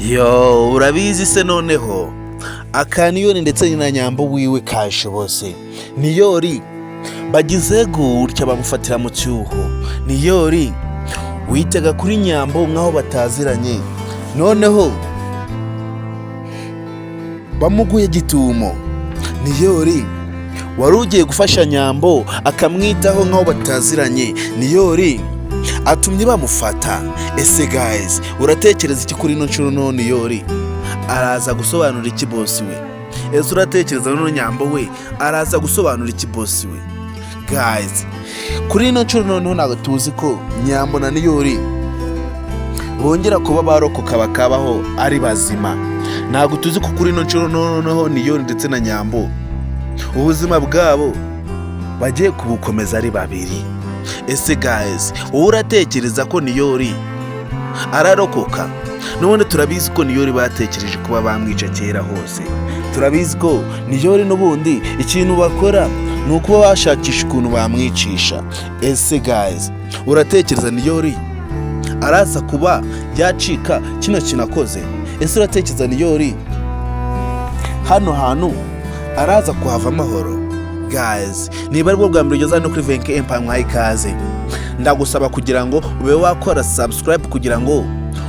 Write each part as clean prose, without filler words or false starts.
Yo, urabizi se? Noneho akaniyori ndetse na Nyambo wiwe kashobose. Niyori bagize gutya bamufatira mu cyuho. Niyori witega kuri Nyambo nk'aho bataziranye, noneho bamuguye gitumo. Niyori wari ugiye gufasha Nyambo akamwitaho nk'aho bataziranye, Niyori atumye bamufata. Ese guys, uratekereza iki kuri ino nshuro? None Niyori araza gusobanura iki boss we? Ese uratekereza none Nyambo we araza gusobanura iki boss we? Guys, kuri ino nshuro noneho ntabwo tuzi ko Nyambo na Niyori bongera kuba barokoka bakabaho ari bazima. Ntabwo tuzi ko kuri ino nshuro noneho Niyori ndetse na Nyambo ubuzima bwabo bagiye kubukomeza ari babiri. Ese guys, wowe uratekereza ko Niyori ararokoka? N'ubundi turabizi ko Niyori batekereje kuba bamwica kera hose. Turabizi ko Niyori n'ubundi ikintu bakora ni ukuba bashakisha ukuntu bamwicisha. Ese guys, uratekereza Niyori araza kuba yacika kino kintu akoze? Ese uratekereza Niyori hano hantu araza kuhava amahoro? Guys, niba aribwo bwa mbere ugeze hano kuri Venke Empire, mwaha ikaze. Ndagusaba kugira ngo ube wakora subscribe kugira ngo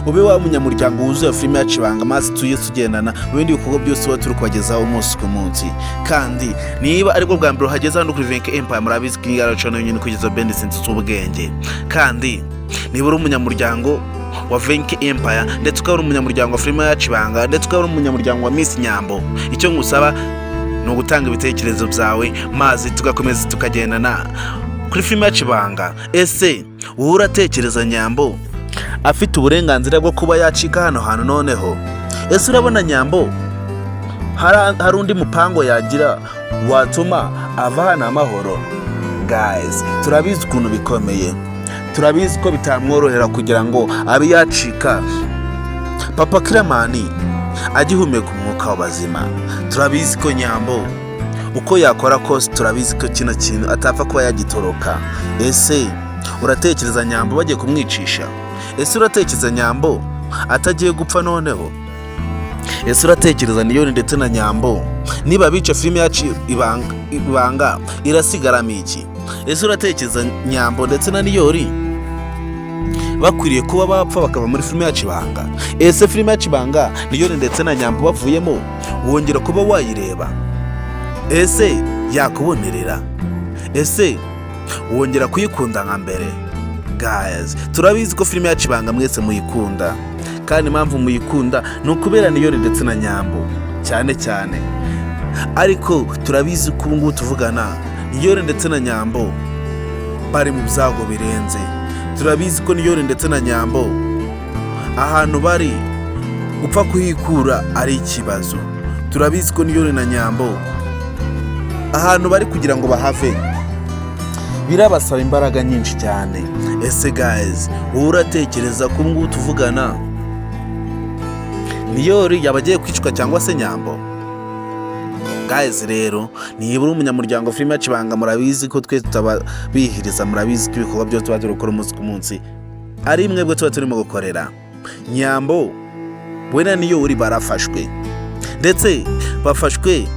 ube wa munyamuryango wuzuye filime yacu Ibanga, maze tujye tugendana mu bindi bikorwa byose tuba turi kubagezaho umunsi ku munsi. Kandi niba aribwo bwa mbere uhageze hano kuri Venke Empire, murabizi ko iyi yacu yonyine kugeza bende sinzi z'ubwenge. Kandi niba uri umunyamuryango wa Venke Empire, ndetse ukaba uri umunyamuryango wa filime yacu Ibanga, ndetse ukaba uri umunyamuryango wa Miss Nyambo, icyo ngusaba ni ugutanga ibitekerezo byawe, maze tugakomeza tukagendana kuri filime yacu Ibanga. Ese wowe uratekereza Nyambo afite uburenganzira bwo kuba yacika hano hantu noneho? Ese urabona Nyambo hari undi mupango yagira watuma ava hano amahoro? Guys, turabizi ukuntu bikomeye. Turabizi ko bitamworohera kugira ngo abe yacika papa Kiramani agihumeka umwuka w'abazima. Turabizi ko Nyambo uko yakora kose, turabizi ko kino kintu atapfa kuba yagitoroka. Ese uratekereza Nyambo bagiye kumwicisha? Ese uratekereza Nyambo atagiye gupfa noneho? Ese uratekereza Niyori ndetse na Nyambo niba bica, filime yacu Ibanga irasigaramo iki? Ese uratekereza Nyambo ndetse na Niyori bakwiriye kuba bapfa bakava muri filime yacu Ibanga? Ese filime yacu Ibanga, Niyori ndetse na Nyambo bavuyemo, wongera kuba wayireba? Ese yakubonerera? Ese wongera kuyikunda nka mbere? Guys, turabizi ko filime yacu Ibanga mwese muyikunda, kandi impamvu muyikunda ni ukubera Niyori ndetse na Nyambo cyane cyane. Ariko turabizi ko ubu ngubu tuvugana Niyori ndetse na Nyambo bari mu byago birenze. Turabizi ko Niyori ndetse na Nyambo ahantu bari gupfa kuhikura ari ikibazo. Turabizi ko Niyori na Nyambo ahantu bari kugira ngo bahave birabasaba imbaraga nyinshi cyane. Ese guys, wowe uratekereza ko ubu ngubu tuvugana Niyori yaba agiye kwicwa cyangwa se Nyambo? Guys, rero niba uri umunyamuryango filime yacu Ibanga, murabizi ko twe tutababihiriza. Murabizi ko ibikorwa byose tuba turi gukora umunsi ku munsi ari mwebwe tuba turimo gukorera. Nyambo we na Niyori barafashwe, ndetse bafashwe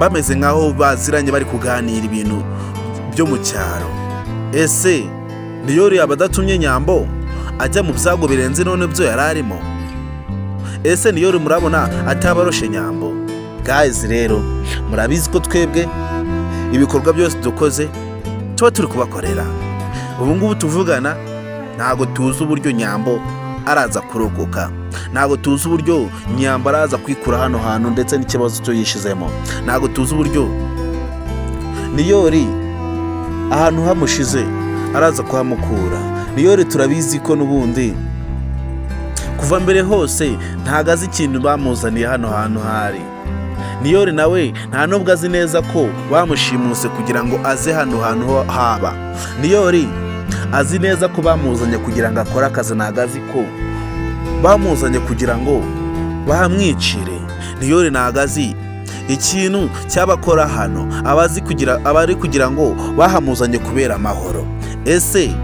bameze nk'aho baziranye, bari kuganira ibintu byo mu cyaro. Ese Niyori yaba adatumye Nyambo ajya mu byago birenze none byo yari arimo? Ese Niyori murabona atabaroshe Nyambo? Guys, rero murabizi ko twebwe ibikorwa byose dukoze tuba turi kubakorera. Ubu ngubu tuvugana ntabwo tuzi uburyo Nyambo araza kurokoka, ntabwo tuzi uburyo Nyambo araza kwikura hano hantu ndetse n'ikibazo cyo yishizemo. Ntabwo tuzi uburyo Niyori ahantu hamushize araza kuhamukura. Niyori turabizi ko n'ubundi kuva mbere hose ntabwo azi ikintu bamuzaniye hano hantu hari. Niyori nawe nta nubwo azi neza ko bamushimuse kugira ngo aze hano hantu haba. Niyori azi neza ko bamuzanye kugira ngo akore akazi, ntabwo azi ko bamuzanye kugira ngo bahamwicire. Niyori ntabwo azi ikintu cy'abakora hano, abazi kugira abari kugira ngo bahamuzanye kubera amahoro. Ese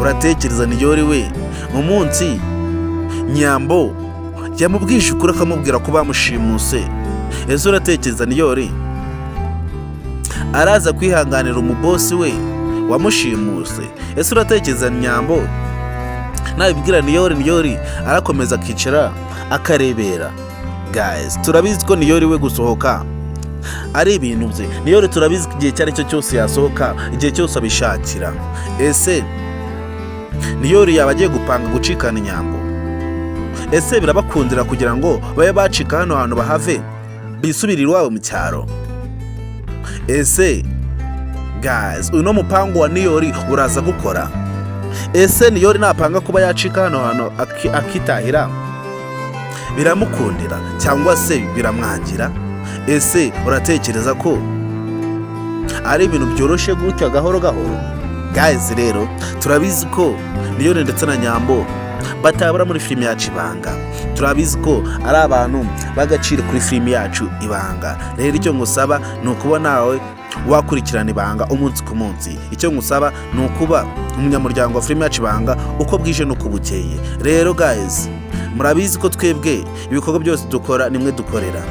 uratekereza Niyori we mu munsi Nyambo Yamubwije ukuri akamubwira ko bamushimuse. Ese uratekereza Niyori araza kwihanganira umubosi we wamushimuse? Ese uratekereza Nyambo nabibwira Niyori, Niyori arakomeza akicara akarebera? Guys, turabizi ko Niyori we gusohoka ari ibintu bye. Niyori turabizi ko igihe icyo ari cyo cyose yasohoka, igihe cyose abishakira. Ese Niyori yaba agiye gupanga gucikana Inyambo? Ese birabakundira kugira ngo babe bacika hano hantu bahave bisubirire iwabo mu cyaro? Ese guys, uno mupango wa Niyori uraza gukora? Ese Niyori napanga kuba yacika hano hantu akitahira, biramukundira cyangwa se biramwangira? Ese uratekereza ko ari ibintu byoroshye gutya gahoro gahoro? Guys, rero turabizi ko Niyori ndetse na Nyambo batabura muri filime yacu Ibanga. Turabizi ko ari abantu b'agaciro kuri filime yacu Ibanga. Rero icyo ngusaba ni ukuba nawe wakurikirana Ibanga umunsi ku munsi. Icyo ngusaba ni ukuba umunyamuryango wa filime yacu Ibanga uko bwije n'uko bukeye. Rero guys, murabizi ko twebwe ibikorwa byose dukora nimwe dukorera.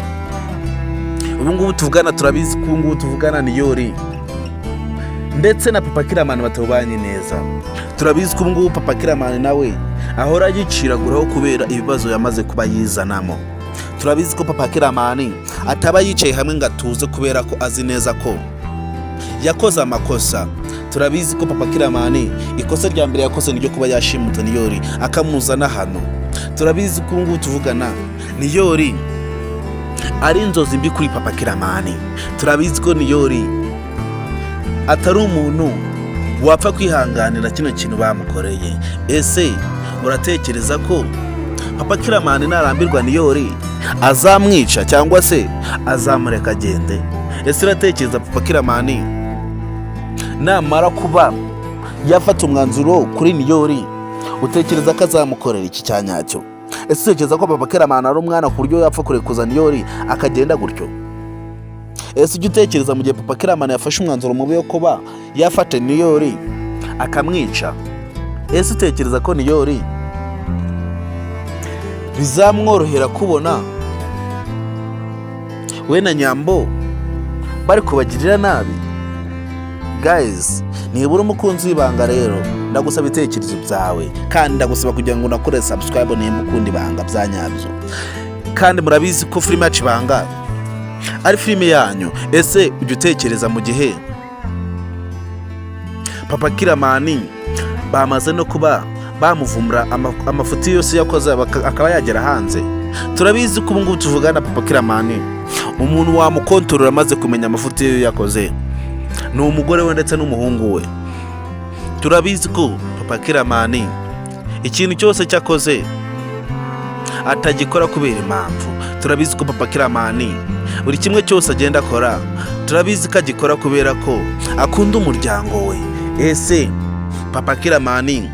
Ubu ngubu tuvugana, turabizi ko ubu ngubu tuvugana Niyori ndetse na Papa Kiramani batabanye neza. Turabizi ko ubu ngubu Papa Kiramani nawe ahora yiciraguraho kubera ibibazo yamaze kuba yizanamo. Turabizi ko Papa Kiramani ataba yicaye hamwe ngo atuze kubera ko azi neza ko yakoze amakosa. Turabizi ko Papa Kiramani ikosa rya mbere yakoze ni ryo kuba yashimuta Niyori akamuzana hano. Turabizi ko ubu ngubu tuvugana Niyori ari inzozi mbi kuri Papa Kiramani. Turabizi ko Niyori atari umuntu wapfa kwihanganira kino kintu bamukoreye. Ese uratekereza ko Papa Kiramani narambirwa Niyori azamwica cyangwa se azamureka agende? Ese uratekereza Papa Kiramani namara kuba yafata umwanzuro kuri Niyori, utekereza ko azamukorera iki cya nyacyo? Ese utekereza ko Papa Kiramani ari umwana ku buryo yapfa kurekuza Niyori akagenda gutyo? Ese ujya utekereza mu gihe Papa Kiramani yafashe umwanzuro mubi wo kuba yafata Niyori akamwica, ese utekereza ko Niyori bizamworohera kubona we na Nyambo bari kubagirira nabi? Guys, nibura umukunzi w'Ibanga, rero ndagusaba ibitekerezo byawe kandi ndagusaba kugira ngo unakore subscribe nimba ukunda Ibanga bya nyabyo. Kandi murabizi ko filime yacu Ibanga ari filime yanyu. Ese ujya utekereza mu gihe Papa Kiramani bamaze no kuba bamuvumbura, amafuti yose yakoze akaba yagera hanze? Turabizi ko ubu ngubu tuvugana Papa Kiramani umuntu wamukontorora amaze kumenya amafuti ye yakoze ni umugore we ndetse n'umuhungu we. Turabizi ko Papa Kiramani ikintu cyose cyakoze atagikora kubera impamvu. Turabizi ko Papa Kiramani buri kimwe cyose agenda akora, turabizi ko agikora kubera ko akunda umuryango we. Ese Papa Kiramani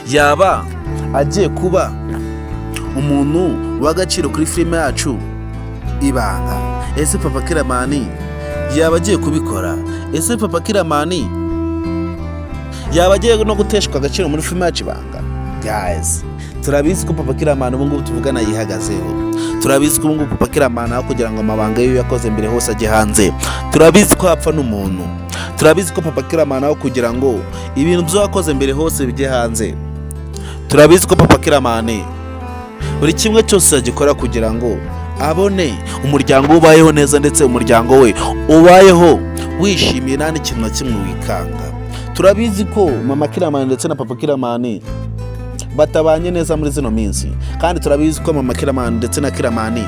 yaba agiye kuba umuntu w'agaciro kuri filime yacu Ibanga? Ese Papa Kiramani yaba agiye kubikora? Ese Papa Kiramani yaba agiye no guteshwa agaciro muri filime yacu Ibanga? Guys, turabizi ko Papa Kiramani ubu ngubu tuvugana yihagazeho. Turabizi ko ubu ngubu Papa Kiramani, aho kugira ngo amabanga ye yakoze mbere hose ajye hanze, turabizi ko hapfa n'umuntu. Turabizi ko Papa Kiramani, aho kugira ngo ibintu byo yakoze mbere hose bijye hanze, turabizi ko Papa Kiramani buri kimwe cyose agikora kugira ngo abone umuryango we ubayeho neza, ndetse umuryango we ubayeho wishimiye, nta n'ikintu na kimwe wikanga. Turabizi ko Mama Kiramani ndetse na Papa Kiramani batabanye neza muri zino minsi, kandi turabizi ko Mama Kiramani ndetse na Kiramani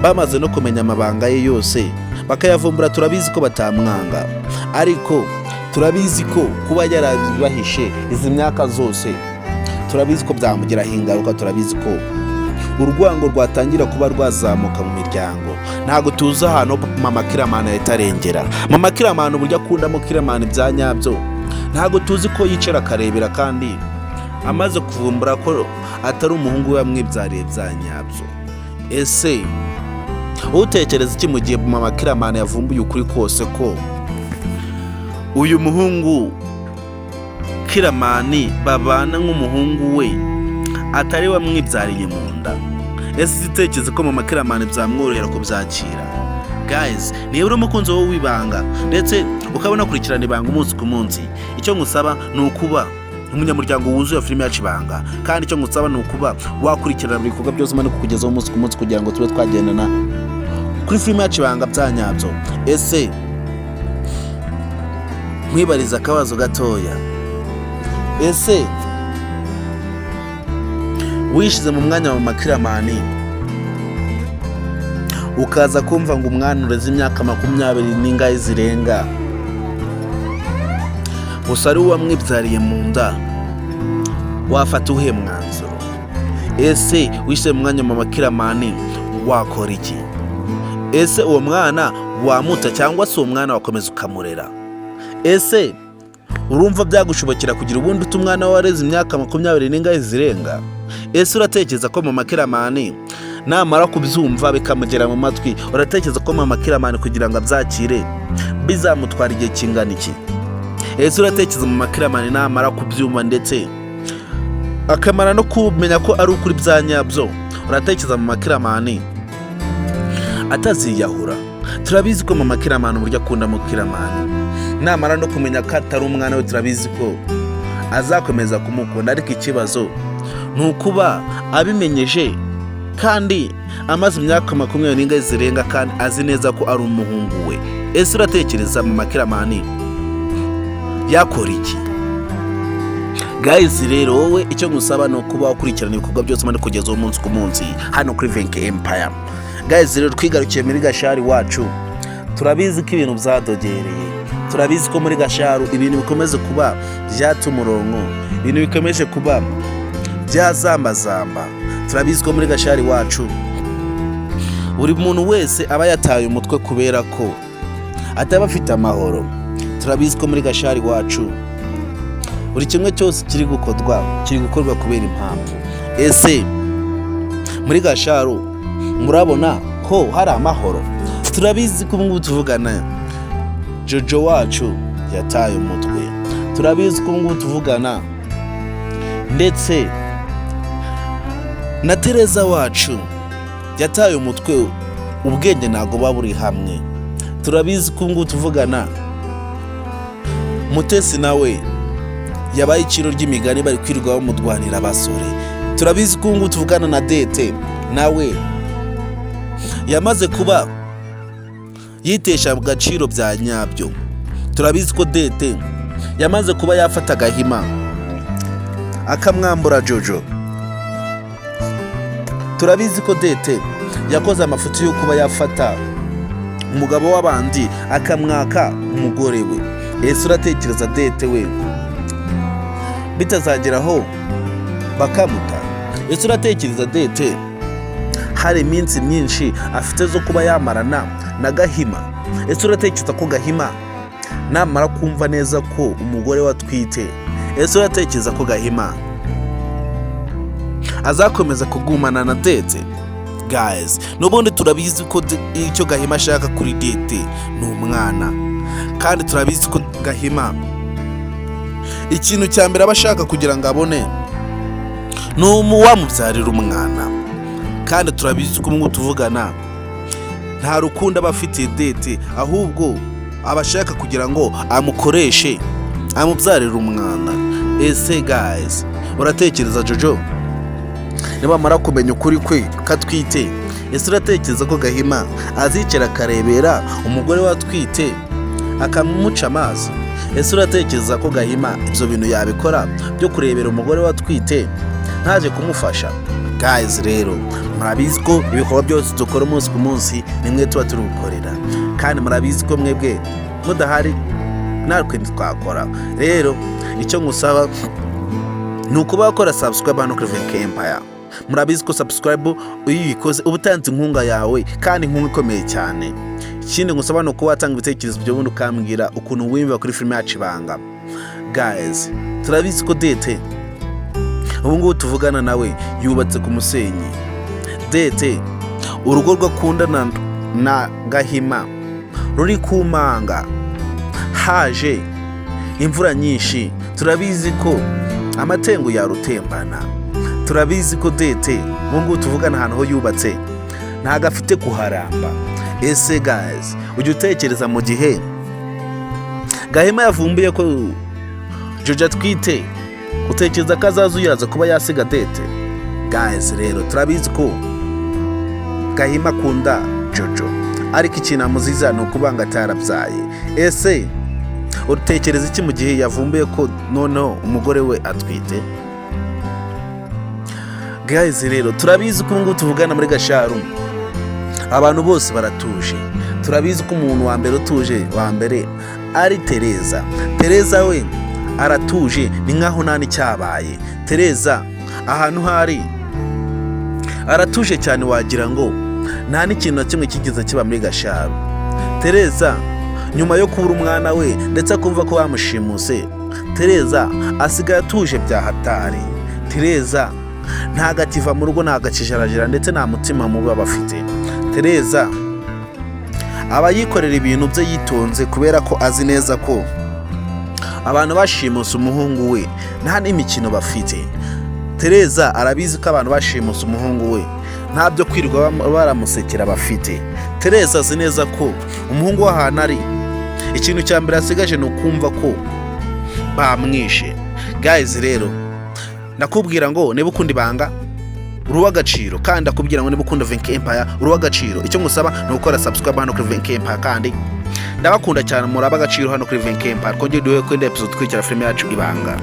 bamaze no kumenya amabanga ye yose bakayavumbura. Turabizi ko batamwanga, ariko turabizi ko kuba yarabibahishe izi myaka zose, turabizi ko byamugiraho ingaruka. Turabizi ko urwango rwatangira kuba rwazamuka mu miryango. Ntabwo tuzi ahantu Mama Kiramani ahita arengera. Mama Kiramani, uburyo akundamo Kiramani bya nyabyo, ntabwo tuzi ko yicara akarebera kandi amaze kuvumbura ko atari umuhungu we wamwibyariye bya nyabyo. Ese utekereza iki mu gihe Mama Kiramani yavumbuye ukuri kose ko uyu muhungu Kiramani babana nk'umuhungu we Atari wamwibyariye mu nda. Ese utekereza ko mama Kiramani byamworohera kubyakira? Guys, niba uri umukunzi wowe w'ibanga ndetse ukaba unakurikirana ibanga umunsi ku munsi, icyo ngusaba ni ukuba umunyamuryango wuzuye wa filime yacu Ibanga, kandi icyo ngusaba ni ukuba wakurikirana buri bikorwa byose umaze kukugezaho umunsi ku munsi kugira ngo tube twagendana kuri filime yacu Ibanga bya nyabyo. Ese nkwibariza akabazo gatoya: ese wishyize mu mwanya wa Makiramani, ukaza kumva ngo umwana ureze imyaka 20 n'ingahe zirenga gusa ari wamwibyariye mu nda, wafata uwuhe mwanzuro? Ese wishyize mu mwanya wa Makiramani, wakora iki? Ese uwo mwana wamuta, cyangwa se uwo mwana wakomeza ukamurera? Ese urumva byagushobokera kugira ubundi uta umwana wareze imyaka 20 n'ingahe zirenga? Ese uratekereza ko mama Kiramani namara kubyumva bikamugera mu matwi, uratekereza ko mama Kiramani kugira ngo abyakire bizamutwara igihe kingana iki? Ese uratekereza mama Kiramani namara kubyumva ndetse akamara no kumenya ko ari ukuri bya nyabyo, uratekereza mama Kiramani ataziyahura? Turabizi ko mama Kiramani uburyo akunda Mukiramani, namara no kumenya ko atari umwana we, turabizi ko azakomeza kumukunda, ariko ikibazo ni ukuba abimenyeje kandi amaze imyaka 20 n'ingahe zirenga kandi azi neza ko ari umuhungu we. Ese uratekereza mama Kiramani yakora iki? Guys, rero wowe icyo ngusaba ni ukuba wakurikirana ibikorwa byose umaze kugeza umunsi ku munsi hano kuri Venke Empire. Guys, rero twigarukiye muri Gashari wacu. Turabizi ko ibintu byadogereye, turabizi ko muri Gasharu ibintu bikomeze kuba byata umurongo, ibintu bikomeje kuba byazambazamba. Turabizi ko muri Gashari wacu buri muntu wese aba yataye umutwe kubera ko ataba afite amahoro. Turabizi ko muri Gashari wacu buri kimwe cyose kiri gukorwa kiri gukorwa kubera impamvu. Ese muri Gasharu murabona ko hari amahoro? Turabizi ko ubu ngubu tuvugana Jojo wacu yataye umutwe. Turabizi ko ubu ngubu tuvugana ndetse na Tereza wacu yataye umutwe, ubwenge ntabwo buba buri hamwe. Turabizi ko ubu ngubu tuvugana Mutesi nawe yabaye iciro ry'imigani, bari kwirirwa bamudwanira abasore. Turabizi ko ubu ngubu tuvugana na Dete nawe yamaze kuba yitesha agaciro bya nyabyo. Turabizi ko Dete yamaze kuba yafata Gahima akamwambura Jojo. Turabizi ko Dete yakoze amafuti yo kuba yafata umugabo w'abandi akamwaka umugore we. Ese uratekereza Dete we bitazageraho bakamuta? Ese uratekereza Dete hari iminsi myinshi afite zo kuba yamarana na Gahima? Ese uratekereza ko Gahima namara kumva neza ko umugore we atwite, ese uratekereza ko Gahima azakomeza kugumana na Dete? Guys, n'ubundi turabizi ko icyo Gahima ashaka kuri Dete ni umwana, kandi turabizi ko Gahima ikintu cya mbere aba ashaka kugira ngo abone ni wamubyarira umwana, kandi turabizi ko ubu tuvugana nta rukundo aba afitiye Dete, ahubwo aba ashaka kugira ngo amukoreshe amubyarire umwana. Ese guys, uratekereza Jojo nibamara kumenya ukuri kwe katwite, ese uratekereza ko Gahima azicara akarebera umugore we atwite akamuca amazi? Ese uratekereza ko Gahima ibyo bintu yabikora byo kurebera umugore we atwite ntaje kumufasha? Guys, rero murabizi ko ibikorwa byose dukora umunsi ku munsi ni mwe tuba turi gukorera, kandi murabizi ko mwebwe mudahari natwe ntitwakora. Rero icyo ngusaba ni ukuba wakora subscribe hano kuri Venke Empire. Murabizi ko subscribe iyo uyikoze uba utanze inkunga yawe, kandi inkunga ikomeye cyane. Ikindi ngusaba ni ukuba watanga ibitekerezo byo, ubundi ukambwira ukuntu wiyumva kuri filime yacu Ibanga. Guys, turabizi ko Dete ubu ngubu tuvugana nawe yubatse ku musenyi. Dete urugo rw'akundana na Gahima ruri ku manga, haje imvura nyinshi, turabizi ko amatengo yarutembana. Turabizi ko Dete ubu ngubu tuvugana ahantu ho yubatse ntabwo afite kuharamba. Ese guys, ujya utekereza mu gihe Gahima yavumbuye ko Jojo atwite, utekereza ko azaza uyaza kuba yasiga Dete? Guys rero, turabizi ko Gahima akunda Jojo, ariko ikintu amuziza ni ukubanga atarabyaye. Ese utekereza iki mu gihe yavumbuye ko noneho umugore we atwite? Guys rero, turabizi ko ubu ngubu tuvugana muri Gasharu abantu bose baratuje. Turabizi ko umuntu wa mbere utuje wa mbere ari Tereza. Tereza we aratuje, ni nkaho nta n'icyabaye. Tereza ahantu hari aratuje cyane, wagira ngo nta n'ikintu na kimwe kigeze kiba muri Gasharu. Tereza nyuma yo kubura umwana we ndetse akumva ko bamushimuse, Tereza asigaye atuje bya hatari. Tereza ntago akiva mu rugo, ntago akijarajara, ndetse nta mutima mubi aba afite. Tereza aba yikorera ibintu bye yitonze, kubera ko azi neza ko abantu bashimuse umuhungu we nta n'imikino bafite. Tereza arabizi ko abantu bashimuse umuhungu we nta byo kwirirwa baramusekera bafite. Tereza azi neza ko umuhungu we ahantu ari, ikintu cya mbere asigaje ni ukumva ko bamwishe. Guys rero, ndakubwira ngo niba ukunda Ibanga uri uw'agaciro, kandi ndakubwira ngo niba ukunda Venke Empire uri uw'agaciro. Icyo ngusaba ni ugukora subscribe hano kuri Venke Empire, kandi ndabakunda cyane, muri ab'agaciro hano kuri Venke Empire. Twongere duhe kuri episode ikurikira filime yacu Ibanga.